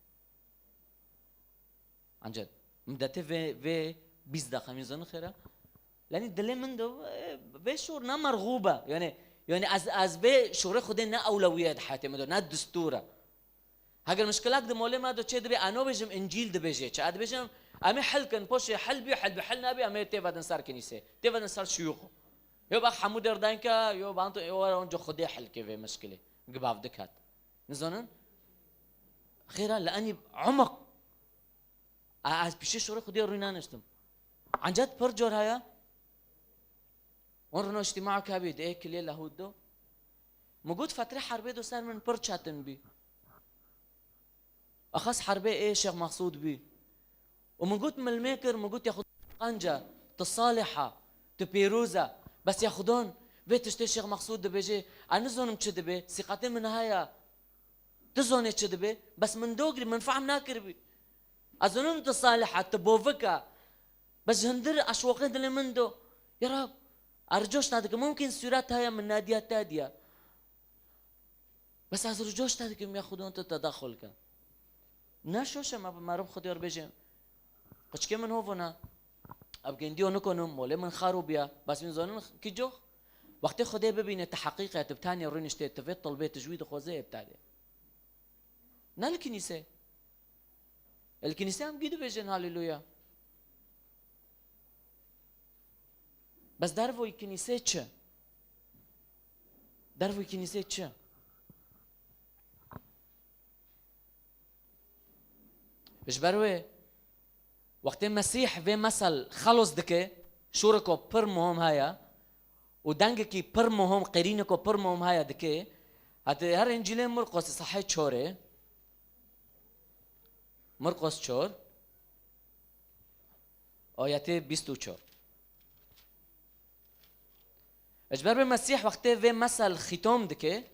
Ancak midetê vê, vê bîst deqan, min zonin xêra. Lenî dilê min de, e, vê şûr ne merxûb e. Yani, yani ez, ez vê şûrê Xwedê ne ewlewiye di heyatê min de, ne distûr e. Heger mişkilak di molê me de çê dibe, ez nobêjim Încîl dibêje çi. Ez dibêjim, em ê hil kin, poşê hil bî, hil bi hil nabî, em ê têvedin ser kinîsê. Têvedin ser şiyûx. Yo bax hemû dêr denke, yo banto, yo were onca Xwedê hil ke vê mişkilê. Gi bav diket. Nizonin? Xêra li enî umiq. A, ez pişê şorê Xwedê rû naniştim. Ancet pir cor heye. Wan rûna îctîma kabî di ê kilê lehûd do. Min got fetrê herbê do ser min pir çetin bî. Axas herbê ê Şêx Mexsûd bî. Û min got milmê kir, min got ya Xudan qenc e, tu salih e, tu pêroz e. Bes ya Xudan vê tiştê Şêx Mexsûd dibêje, ez nizonim çi dibe, sîqetê min heye. Tu zonê çi dibe? Bes min dogirî, min fehm nakiribî. Ez zonim tu salih e, tu bovik e. Bes ji hindir eşwoqê dilê min do. Ya Rab, ez ricoş te dikim. Mumkin sûret heye min nediya te diya. Bes ez ricoş te dikim ya Xudan tu tedaxul ke. Ne şoş e me bi meriv Xwedê re bêje. Qiçkê min hovona. Ev gendiyo nikonim, molê min xarobiya. Bes min zonin kî cox? Wextê Xwedê bibîne tu heqîqe, tu bi tenê rûniştê, tu vê tilbê, tu ji wî dixwaze ê bi tenê. Ne li kinîse. Li kinîse em gî dibêjin haleluya. Bes dervoyî kinîse çi? Dervoyî kinîse çi? Ji ber wê wextê Mesîh vê mesel xelos dike, şûreko pir muhim heye û dengekî pir muhim, qêrîneko pir muhim heye dike, hate her Încîlê Murqosê sehê çorê, Murqos çor, ayetê bîst û çar. Ji ber vê Mesîh wextê vê mesel xîtom dike,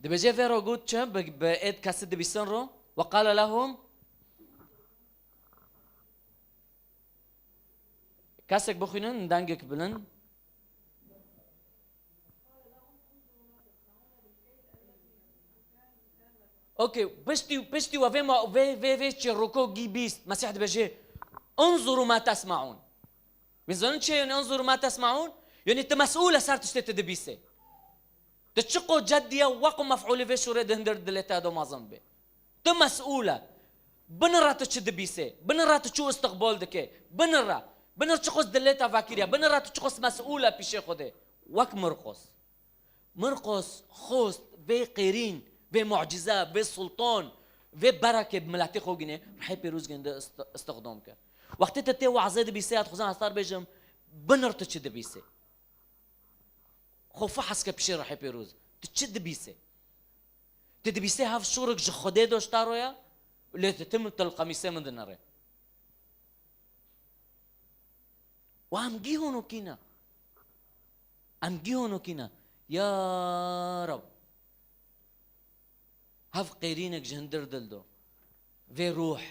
dibêje vê ro got çi? Bi, bi êd kesî dibîsin ro. Ve qale lehum. Kesek bixwînin, dengek bilind. Okey, piştî, piştî we vê ma-, vê, vê, vê çîrokogî bîst, Mesîh dibêje, "Unzuru ma tesmaun." Wî zanin çi ye, yanî, "Unzuru ma tesmaun"? Yanî, tu mesûl e ser tiştê tu dibîsê. Tu çiqo ceddiye, weqo mef'ûlê vê şûrê di hundir dilê te de mezin bê. Tu mesûl e. Binira tu çi dibîsê. Binira tu çi istiqbal dikê. Binira. Binir çiqos dilê te vekiriye. Binira tu çiqos mesûl e pîşê Xwedê. Wek Mirqos. Mirqos xost vê qêrîn, vê mucize, vê sultan, vê berekê bi miletê xwe gine, Rihê Pêrûz ginde ist-, istixdam kir. Wextê tu tê wazê dibîsê, ez dixwazim hestar bêjim, binir tu çi dibîsê. Xwe fihs ke pişê Rihê Pêrûz. Tu çi dibîsê? Tu dibîsê hev şûrik ji Xwedê doştaro ya, lê tu tim til qemîsê min dinere. Û em gî honokî ne. Em gî honokî ne. Ya Rab. Hev qêrînek ji hindir dil do. Vê ruh.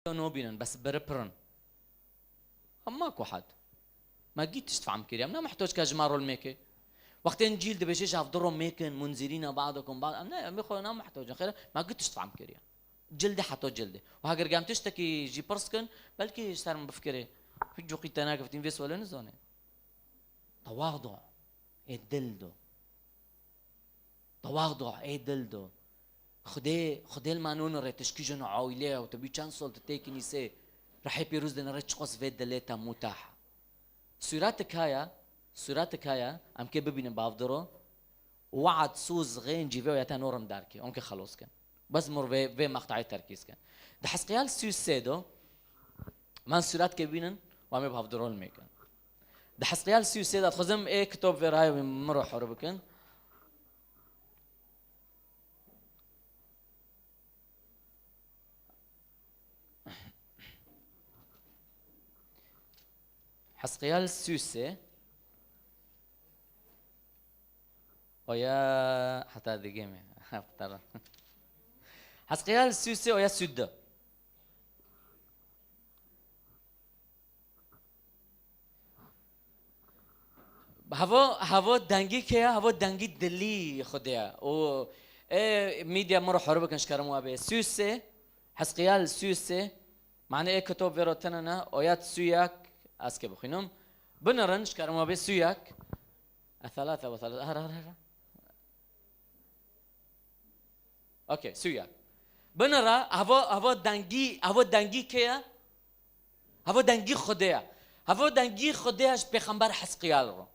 Nobînin, bes beri pirin. Em ma ku had. Me gî tişt fehm kiriye. Em ne muhtoc ke ji me rol mêke. Wextê Încîl dibêje ji hevdiro mêkin, munzirîne ba'dukum ba'd. Em ne, em ê xwe ne muhtoc in. Xêr, me gî tişt fehm kiriye. Cildê heta cildê. Û heger gem tiştekî jî pirs kin, belkî ji ser min bifikirê. Hiç coqî te nagiftin vê sualê nizane. Tewadu ê dil do. Tewadu ê dil do. Xudê, Xudê li ma nûnirê tu ji kîjan aîleyê û tu bî çend sal tu tê kinîsê. Rihê Pîrûz dinirê çiqas vê dilê te mutah. Sûretik haya, sûretik haya, em kê bibînin bavdiro. We'd, sûz, xêncî vê oyete norim derkê. Onke xelos kin. Bes mir vê, vê meqtayê terkîz kin. Di Hizqiyal sî û sê do, man sûretkê bînin, wa me bavdiro li mêkin. Di Hizqiyal sî û sê de dixwazim ê kitap vê rayê min ro hor bikin. Hizqiyal sî û sê. Oya heta digê me. Hezqiyal sî û sê oya sî û du. Hevo, hevo dengî kê ya? Hevo dengî dilî Xwedê ya. Û ê medya min ro hor bikin ji kerem we bê. Sî û sê, Hezqiyal sî û sê, mane ê kitap vê ro tine ne, oyat sî û yek, ez kê bixwînim. Binirin ji kerem we bê sî û yek. E, thalatha ve thalatha. Her, her, her. Okey, sî û yek. Binira, hevo, hevo dengî, hevo dengî kê ye? Hevo dengî Xwedê ye. Hevo dengî Xwedê ye ji pêxember Hizqiyal re.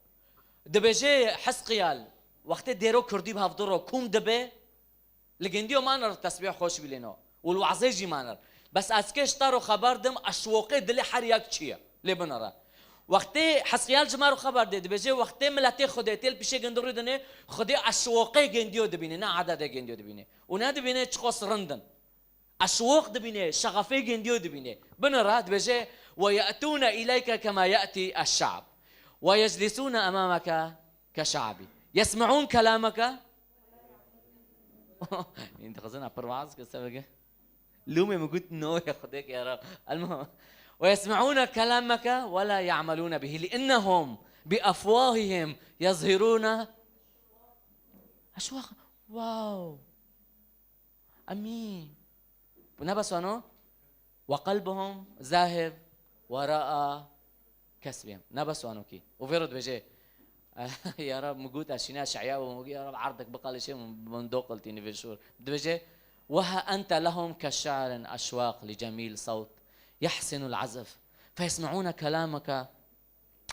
Dibêje Hizqiyal, wextê dêro kurdî bi hevdu ro kûm dibe, li gendiyo manir tesbîh xweş bîlêno. Û li wazê jî manir. Bes ez kê ji te ro xeber dim, eşwoqê dilê her yek çi ye. Lê binira. Wextê Hizqiyal ji me ro xeber dê, dibêje, wextê miletê Xwedê tê li pişê gindi rû dinê, Xwedê eşwoqê gendiyo dibîne, ne ededê gendiyo dibîne. Û ne dibîne çiqos rind in. Eşwoq dibîne, şexefê gendiyo dibîne. Binira, dibêje, "Ve ye'tûne ileyke kema ye'tî eşşa'b. Ve yeclisûne emameke keşa'bî. Yesme'ûn kelameke." Dixwazin pir waz ke sebege. Lûmê min got, "No, ya Xwedê ke ya Rab." Elma. "Ve yesme'ûne kelameke ve la ya'melûne bihi. Li'ennehum bi efwahihim yezhirûne." Eşwaq. Wow. Amîn. Ne bes wano? "Ve qelbuhum zahib wera'a kesbihim." Ne bes wano kî. Û vê ro dibêje, "Ya Rab, min got ez şîne şe'ya û min got, ya Rab, erdek biqelişê min, min doqiltî nîvê şûr." Dibêje, "Ve ha ente lehum keşşa'rin eşwaq li cemîl sawt yehsinul azf. Feyesme'ûne kelameke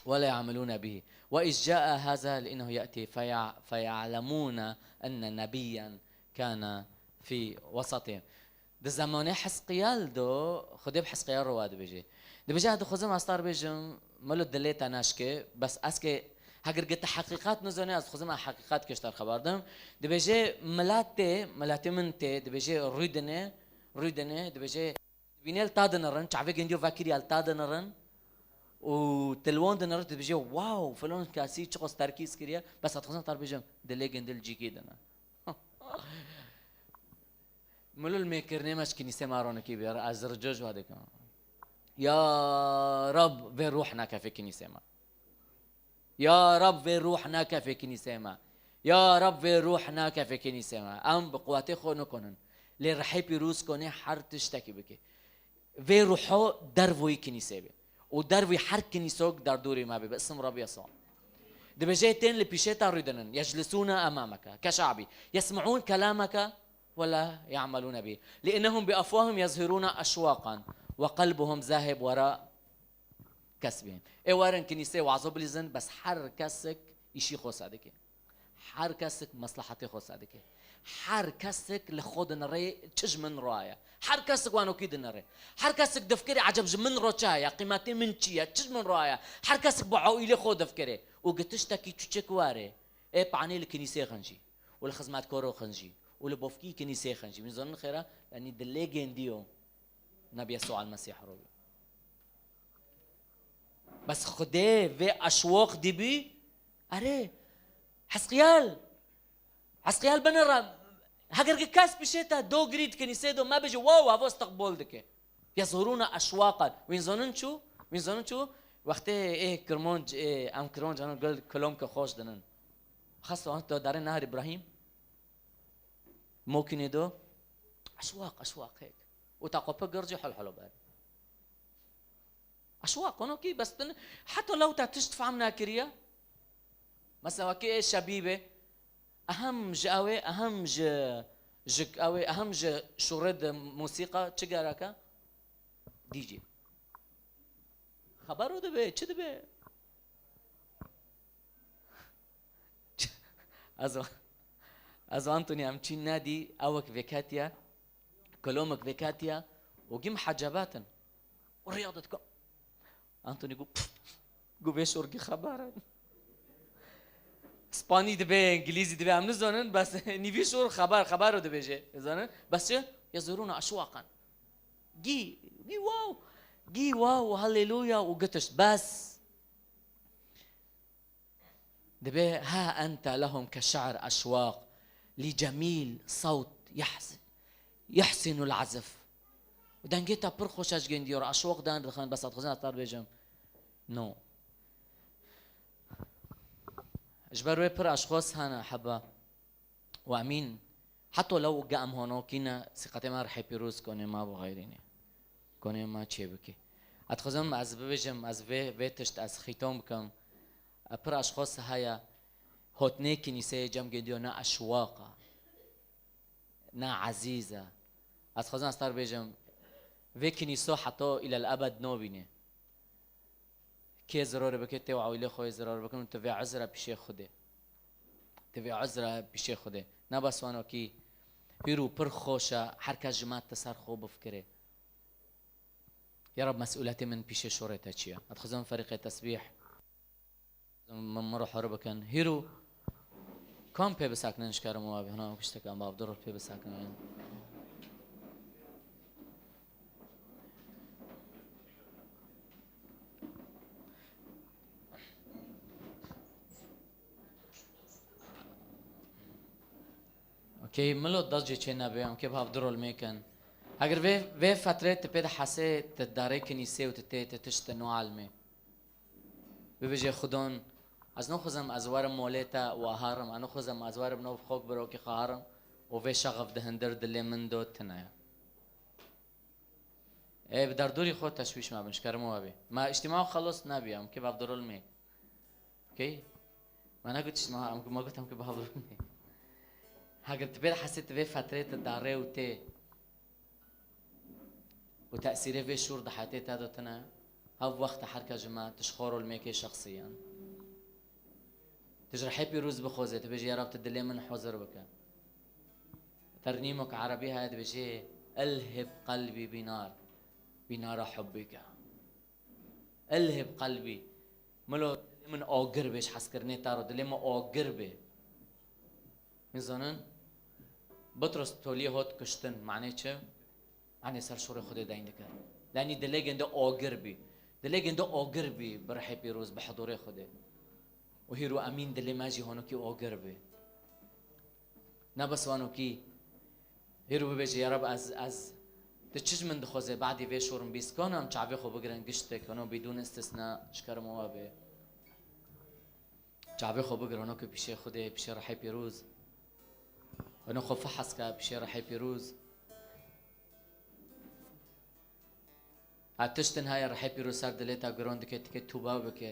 ve la ya'melûne bihi. Ve iz ca'a haza li'ennehu ye'tî feya-, feye'lemûne enne nebiyyen kâne fî wesatihim." Di zemanê Hizqiyal do, Xwedê bi Hizqiyal re wa dibêje. Dibêje, "Ez dixwazim astar bêjim, melo dilê te neşke, bes ez ke heger ke te heqîqet nizanî, ez dixwazim ez heqîqet ke ji te re xeber dim." Dibêje, "Miletê, miletê min tê", dibêje, "rûdine, rûdine", dibêje, "Dibîne li ta dinirin, çavê gendiyo vekiriya li ta dinirin." û tu li wan dinere, tu dibêje, "Wow, filan kesî çiqas terkîz kiriye." Bes ez dixwazim te bêjim, dilê gindî li cîkî din e. Min li mêkirinê me ji kinîsê me ronikî bêre, ez rica ji we dikim. Ya Rab, vê ruh nekefê kinîsê me. Ya Rab, vê ruh nekefê kinîsê me. Ya Rab, vê ruh nekefê kinîsê me. Em bi quwetê xwe nikonin. Lê rihê pîroz konê her tiştekî bike. Vê ruho dervoyî kinîsê be. Û dervoyî her kinîsok derdorê me be. Bi isim Rab Yesû. Dibêje tên li pîşê te rûdinin. Yeclisûne emameke. Keşabî. Yesmi'ûn kelameke. ولا يعملون به لأنهم بأفواههم يظهرون أشواقا وقلبهم ذاهب وراء كسبهم. Ê werin kinîsê wazo bilîzin, bes her kesik îşî xwe sedike. Her kesik meslehetê xwe sedike. Her kesik li xwe dinirê çi ji min re ye. Her kesik wanokî dinirê. Her kesik difikirê eceb ji min re çi heye, qîmetê min çi ye, çi ji min re ye. Her kesik bi aîlê xwe difikirê. Û gi tiştekî çûçik were. Ê panê li kinîsê xinjî. Û li xizmetkaro xinjî. Û li bofkî kinîsê xinjî. Min zonin xêra, yanî dilê gendiyo. Nebî Yesû el Mesîh royo. Bes Xwedê vê eşwaq dibî, erê, Hezqiyal, Hezqiyal bine re, heger ki kes bişê te do girî di kinîsê do, me bêje, wow, havo istiqbol dike. Yezhurûne eşwaqan. Wîn zonin çû? Wîn zonin çû? Wextê ê kirmanc, ê, em kirmanc, ano gel kilom ke xweş dinin. Xesto an to darê nahar Îbrahîm. Mokînê do. Eşwaq, eşwaq hêk. Û ta qope gircî hol holo ber. Eşwaq, kono kî bes din, heta lew te tişt fehm nekiriye. Mesela wekî ê şebîbê, ehem ji ew ê, ehem ji, ji ew ê, ehem ji şûrê di musîqa çi gereke? D J. Xebero dibe, çi dibe? Ez, ez Anthony em çîn nedî, ewek vêketiye, kolomek vêketiye û gî mihecabatin. Û riya didika. Anthony got, "Pf, got vê şorgî xeber e." Spanî dibe, Îngilîzî dibe, em nizanin, bes nîvî şor xeber, xebero dibêje. Zanin? Bes çi? Yezhurûne eşwaqan. Gî, gî wow. Gî wow, haleluya û gitiş. Bes. Dibe, "Ha ente lehum ke şe'r eşwaq, li cemîl sawt yehs-, yehsinul azif." Û dengê te pir xweş e ji gendiyo re, eşwaq dan dixin, bes ez dixwazim ez te bêjim. No. Ji ber wê pir eşxos hene heba. Û emîn, heta lew ge em honokî ne, sîqetê me rihê pîroz konê me bixeyrînê. Konê me çêbikê. Ez dixwazim ez bibêjim, ez vê, vê tişt ez xîton bikim. E, pir eşxos heye, hotnê kinîseyê cem gediyo ne eşwaq e, ne ezîz e. Ez dixwazim ez te bêjim, vê kinîso heta îlel ebed nobînê. Kê zirorê bike, tê û ewîlê xwe yê ziror bikin û tu vê uzra pişê Xwedê. Tu vê uzra pişê Xwedê. Naba swano kî hîrû pir xweş e, her kes ji me te ser xwe bifikirê. Ya Rab, mesûletê min pişê şorê te çi ye? Ez dixwazim ferîqê tesbîh, min, min ruh hor bikin. Hîrû Kam pê bisekinin ji kerem û avê? Hina kuştek em bavdor pê bisekinin. Okey, milo dacê çê nebe, em kê bavdor ol mêkin. Heger vê, vê fetrê tu pê de hesê, tu darê kinîsê û tu tê, tu tişt te no almê. Bibêje Xwedon, ez nixwazim ez werim molê te û herim, ez nixwazim ez werim nav xok birokî xwe herim û vê şexef di hindir dilê min do tune ye. Ê, bi derdorî xwe teşwîş me bin, ji kerem we bê. Me îctîma xelos nebiye, em kê bavdorol mê. Okey? Me negot îctîma, em, me got em kê bavdorol mê. Heger tu pê de hesê tu vê fetrê tu darê û tê. Û tesîrê vê şûr di heyatê te de tune, hev wexta her kes ji me tu ji xwe rol mêkê şexsiyan. Tu ji rihê pîroz bixwazê, tu bêjî, "Ya Rab, tu dilê min hozir bike." Ternîmok erebî heye dibêjê, "Elhib qelbî bînar, bînara hubbîke." Elhib qelbî. Milo, dilê min agir bê ji hezkirinê te re, dilê min agir bê. Min zanin, Bitros toliyê hot kuştin, manê çi? Manê ser şorê Xwedê deyn dikir. Lenî dilê gende agir bî. Dilê ginde agir bî bi rihê pîroz, bi hidûrê Xwedê. Û hîro emîn dilê me jî honokî agir bî. Ne bes wanokî, hîro bibêje, ya Reb, ez, ez, tu çi ji min dixwazê, badî vê şorin bîskan em çavê xwe bigirin giştek, hino bidûn istisna ji kerema we bê. Çavê xwe bigir, hino ki pişê Xwedê, pişê rihê pîroz. Hino xwe fihas ke pişê rihê pîroz. Ha tiştin heye rihê pîroz ser dilê te giron dike, dike tûba bike.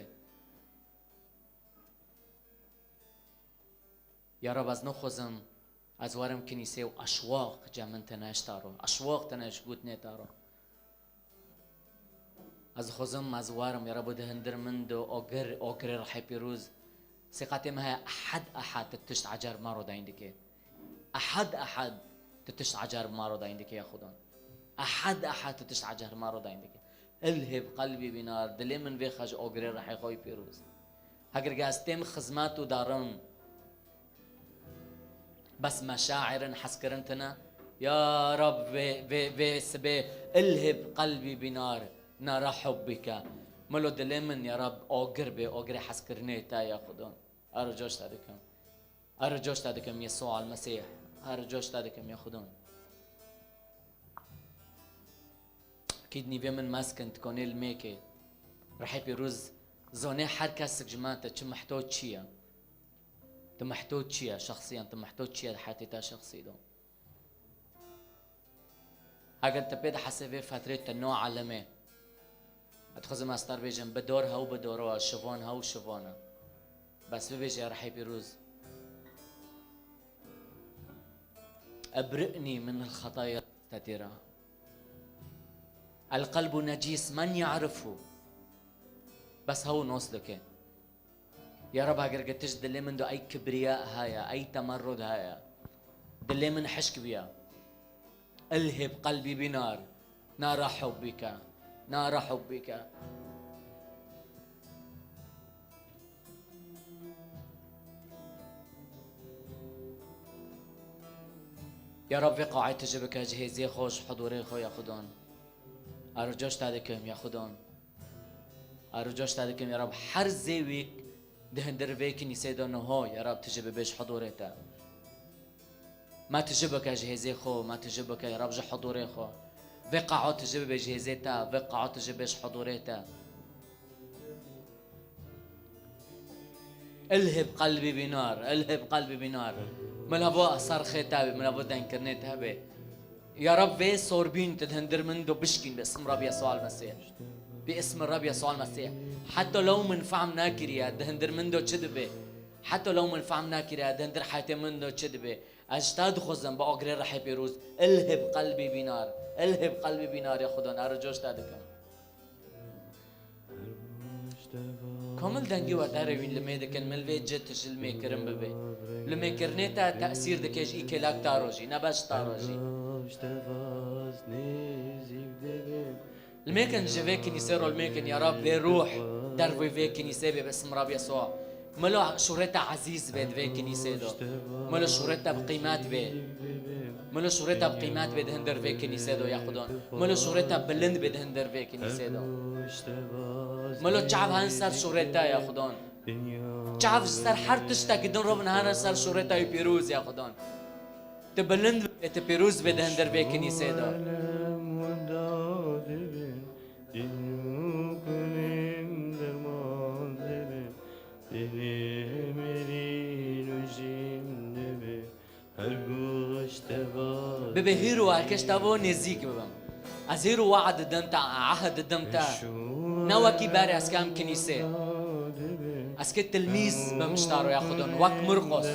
Ya Rab, ez nixwazim ez werim kinîsê û eşwaq cem min tine ji te ro. Eşwaq tine ji gotinê te ro. Ez dixwazim ez werim, ya Rab, di hindir min de ogir, ogirê rihê pîroz. Sêqatê me heye, ehad, ehad, tu tişt ecer ma ro dayîn dike. Ehad, ehad, tu tişt ecer ma ro dayîn dike, ya Xudan. Ehad, ehad, tu tişt ecer ma ro dayîn dike. Ilhib qelbî bînar, dilê min vêxe ji ogirê rihê xwe yî pîroz. Heger ez têm xizmet û darim, bes meşaîrin hezkirin tine. Ya Rab, vê, vê, vê sibê ilhib qelbî bînar, nara hubbike. Milo dilê min, ya Rab, ogir bê, ogirê hezkirinê te, ya Xudan. Ero coş te dikim. Ero coş te dikim, Yesû al-Mesîh. Ero coş te dikim, ya Xudan. Kî di nîvê min meskin, dikonê li mêkê. Rihê pîroz zonê her kesik ji me te çi mehtoc çi ye. Tu mehtoc çi ye şexsiyan, tu mehtoc çi ye di heyatê te şexsî de. Heger te pê dihesê vê fetrê te no alemê. Ez dixwazim ez te re bêjim, bi dor hew bi dor e, şivan hew şivan e. Bes bibêje rihê pîroz. Ebri'nî min el-xetaya tetira. El-qelbu necîs men ya'rifu. Bes hew nos dike. Ya Rab, heger gi tişt dilê min de ey kibriya haya, ey temerrud haya. Dilê min hişk biya. Ilhib qelbî bînar. Nara hubbike. Nara hubbike. Ya Rab, vê qaê tije bike ji hêzê xwe, ji hudûrê xwe, ya Xudan. Ero coş te dikim, ya Xudan. Ero coş te dikim, ya Rab, her zêwîk di hindir vê kinîsê de niho, ya Rab, tije bibe ji hudûrê te. Me tije bike ji hêzê xwe, me tije bike, ya Rab, ji hudûrê xwe. Vê qaê tije bibe ji hêzê te, vê qaê tije bibe ji hudûrê te. Ilhib qelbî bînar, ilhib qelbî bînar. Min hevû ser xê te be, min hevû dengkirinê te be. Ya Rab, vê sorbîn tu di hindir min do bişkîn bi ism Rab Yesû al-Mesîh. Bi ism Rab Yesû al-Mesîh. Heta lew min fehm nakiriye, di hindir min do çi dibe? Heta lew min fehm nakiriye, di hindir heyatê min do çi dibe? Ez ji te dixwazim bi agirê rihê pîroz. Ilhib qelbî bînar. Ilhib qelbî bînar ya Xudan. Ero coş te dikim. Kamil dengî we derewîn li mê dikin, min vê cih tije li mêkirin bibe. Li mêkirinê te tesîr dike ji îkêlak ta rojî, ne bes ta rojî. Li mêkin ji vê kinîsê ro li mêkin, ya Rab, vê ruh dervê vê kinîsê bê bi ism Rab Yesûa. Milo şûrê te ezîz bê di vê kinîsê de. Milo şûrê te bi qîmet bê. Milo şûrê te bi qîmet bê di hindir vê kinîsê de ya Xudan. Milo şûrê te bilind bê di hindir vê kinîsê de. Milo çav hen ser şûrê te ya Xudan. Çav ji ser her tiştekî din rovin hene ser şûrê te yê pîroz ya Xudan. Tu bilind bê, tu pîroz bê di hindir vê kinîsê de. Bibe hîro erkeş te bo nêzîk bibim. Ez hîro we'd didim te, ehd didim te. Ne wekî berê ez kem kinîsê. Ez kê tilmîz bim ji te ro ya Xwedon, wek Murqos.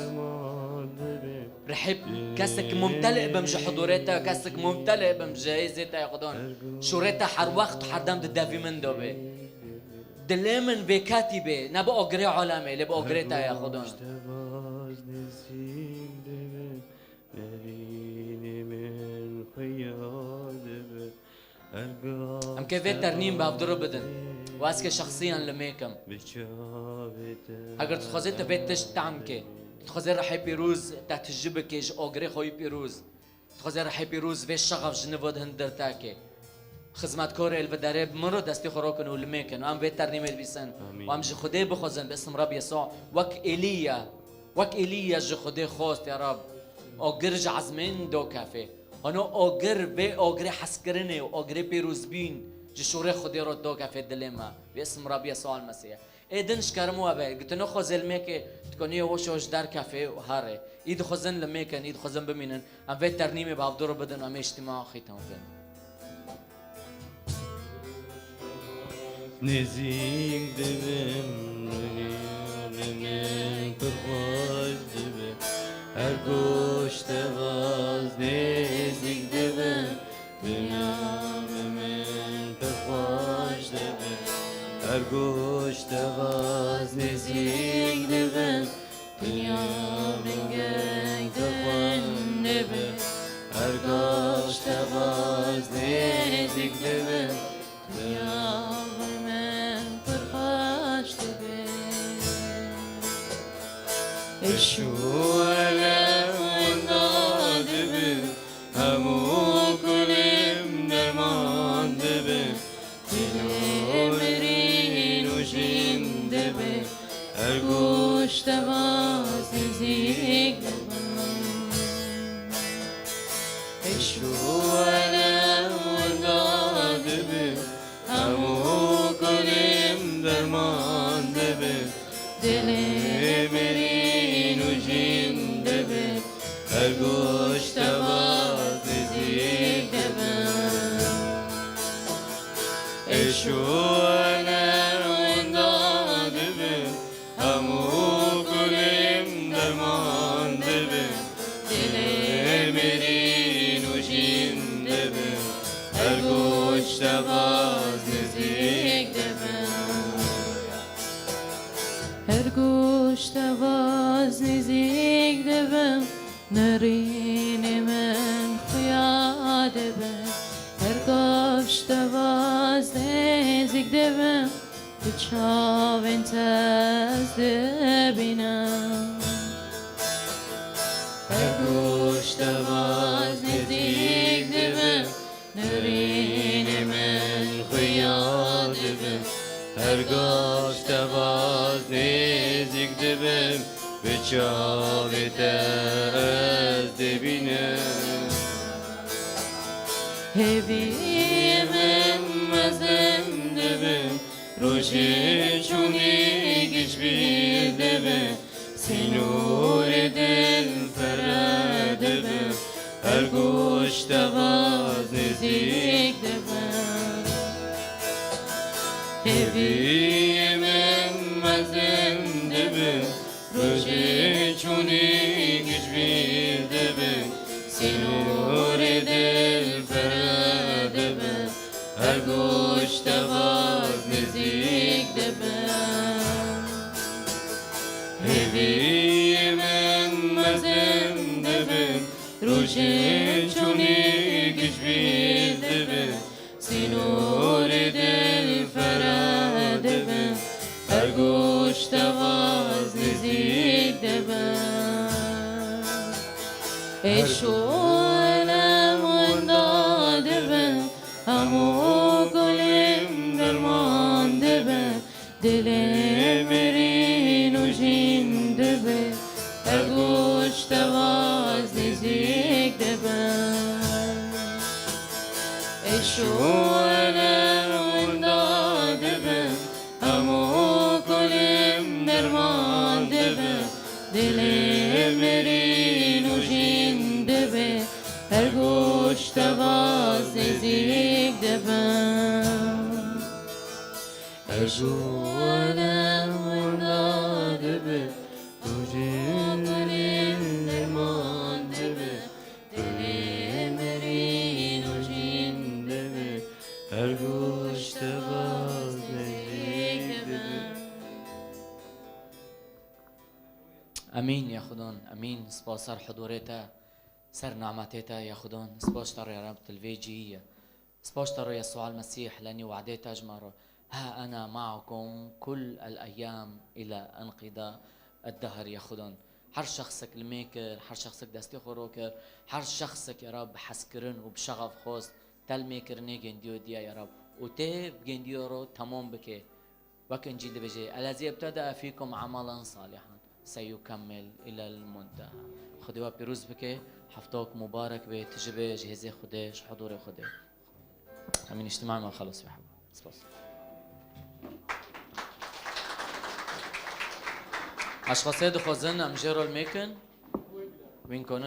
Rihê kesek mumteli bim ji hudûrê te, kesek mumteli bim ji hêzê te ya Xwedon. Şûrê te her wext û her dem di devî min de be. Dilê min vê ketî be, ne bi agirê alemê, lê bi agirê te ya Xwedon. Em kê vê ternîm bi hevdû re bidin. Û ez kê şexsiyan li mêkim. Heger tu dixwazê tu vê tişt tam kê. Tu dixwazê rihê pîroz te tijî bikê ji agirê xwe yî pîroz. Tu dixwazê rihê pîroz vê şexef ji nivo di hindir te kê. Xizmetkarê li vê derê bi min re destê xwe rakin û limêkin. Em vê ternîmê dibîsin. Amîn. Û em ji Xwedê bixwazin bi ism Reb Yesû. Wek Elîya, wek Elîya ji Xwedê xwest, ya Reb. Agir ji ezmên dokefê. Hano agir, vê agirê hezkirinê û agirê pîrozbîn ji şûrê Xwedê re dokefê dilê me. Bi ism Reb Yesû el Mesîh. Ê din ji kerem we be, gotine xwe zilmêkê, dikoniyê weşo ji derkefê û herê. Î dixwazin limêkin, î dixwazin bimînin. Em vê ternîmê bi hevdû re bidin, em ê îctîma xîtan bikin. Nêzîk dibim, dinya bi min pir xweş dibe. Her goş te vaz nêzîk dibim, dinya bi min pir xweş dibe. Her goş te vaz nêzîk dibim, dinya min geng dixwin dibe. Her goş te vaz nêzîk dibe, dinya bi min pir xweş dibe. Êş û elem winda dibe, hemû kulîm derman dibe. Dilo mirîn û jîn dibe, her goş te vaz nêzîk dibe. Êş û elem winda dibe, hemû kulîm derman dibe. Dilê mirîn û jîn dibe, her goş te vaz nêzîk dibe. Êş û elem winda dibe, hemû kulîm derman dibe. Dilê mirîn û jîn dibe, her goş te vaz nêzîk dibe. Her goş te vaz nêzîk dibe, nirînê min xuya dibe. Her goş te vaz nêzîk dibe, bi çavên te ez dibînim. Her goş te vaz nêzîk dibe, nirînê min xuya dibe. Her goş te vaz nêzîk dibim, bi çavê te ez dibînim. Hêviyê min mezin dibe, rojê çûnî giş bîr dibe. Sînorê dil fere dibe, her goş te vaz nêzîk dibe. Hêviyê min mezin dibe, rojê çûnî giş bîr dibe. Sînorê dil fere dibe, her goş te vaz nêzîk dibe. Hêviyê min mezin dibe, rojê çûnî giş bîr dibe. Sînorê dil fere dibe, her goş te vaz nêzîk dibe. Êş û elem winda dibe, hemû kulîm derman dibe. Dilê mirîn û jîn dibe, her goş te vaz nêzîk dibe. Êş û elem winda dibe, hemû kulîm derman dibe. Dilê mirîn û jîn dibe, her goş te vaz nêzîk dibe. Êş û elem winda dibe, rojê çûnî derman dibe. Dilê mirîn û jîn dibe, her goş te vaz nêzîk dibe. Emîn ya Xudan, emîn. Spas ser hudurê te, ser nimetê te ya Xudan. Spas te ya Reb, tu li vê cihî yî. Spas te ya Yesû el Mesîh, lenî we'dê te ji me re. Ha ena ma'akum kul el eyyam ila enqida ed dehr ya Xudan. Her şexsek limê kir, her şexsek destê xwe ro kir, her şexsek ya Reb bi hezkirin û bi şexef xwest telmê kirinê gêndiyo diya ya Rab. Û tê gêndiyo ro temam bike. Wek Încîl dibêje, "Elezî ebteda fîkum amalan salihan, seyukemmil ilel munteha." Xwedê we pîroz bike, hefta wek mubarek be, tije be, ji hêzê Xwedê, ji hudurê Xwedê. Em ê niştiman me xelas be heba. Spas. Eşxasê dixwazin em jê rol mêkin. Wîn konin.